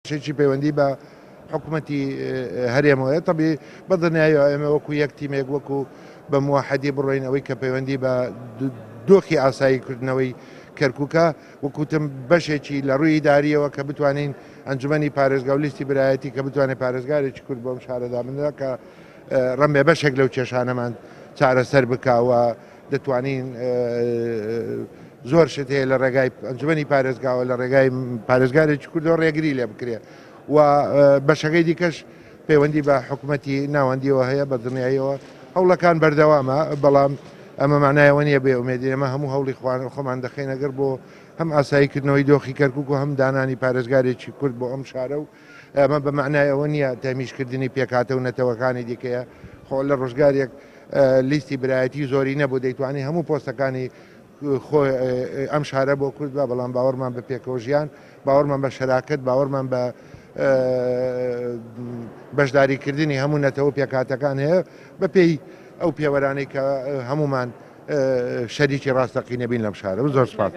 بەشێکی پەیوەندی بە حکومەتی هەرێمەوەیە، تەبی بە دڵنیاییەوە ئێمە وەکو یەک تیمێک وەکو بە موحدی بڕۆین. ئەوەی کە پەیوەندی بە دۆخی ئاسایی کردنەوەی کەرکووکە، وەکوتم بەشێکی لە ڕووی ئیداریەوە کە بتوانین ئەنجومەنی پارێزگا و لیستی برایەتی کە بتوانێت پارێزگارێکی کورد بۆم شارەدا بنرا کە ڕەنبێ بەشێک لەو کێشانەمان چارەسەر بکەوە. دەتوانین زۆر شت هەیە لە ڕێگای ئەنجومەنی پارێزگاوە، لە ڕێگای پارێزگارێکی کوردەوە ڕێگری لێ بکرێ و بەشەکەی دیکەش پەیوەندی بە حکوومەتی ناوەندیەوە هەیە. بە دڵنیاییەوە هەوڵەکان بەردەوامە، بەڵام ئەمە معنایەوە نییە بێ ئومێدی. ئێمە هەموو هەوڵی خوان خۆمان دەخەینەگەر بۆ هەم ئاساییکردنەوەی دۆخی کەرکک و هەم دانانی پارێزگارێکی کورد بۆ ئەم شارە و ئەمە بە معنای ئەوە نییە تەمیشکردنی پێکهاتە و نەتەوەکانی دیکەیە. خۆ لە ڕۆژگارێک لیستی برایەتی زۆری نەبوو، دەیتوانی هەموو پۆستەکانی خۆ ئەم شارە بۆ کورد بە، بەڵام باوەڕمان بە پێکەوە ژیان، باوەڕمان بە شەراکەت، باوەڕمان بە بەشداریکردنی هەموو نەتەوە پێکهاتەکان هەیە بە پێی ئەو پێوەرانەی کە هەمومان شەریکی ڕاستەقینە بین لەم شارە. زۆر سپاس.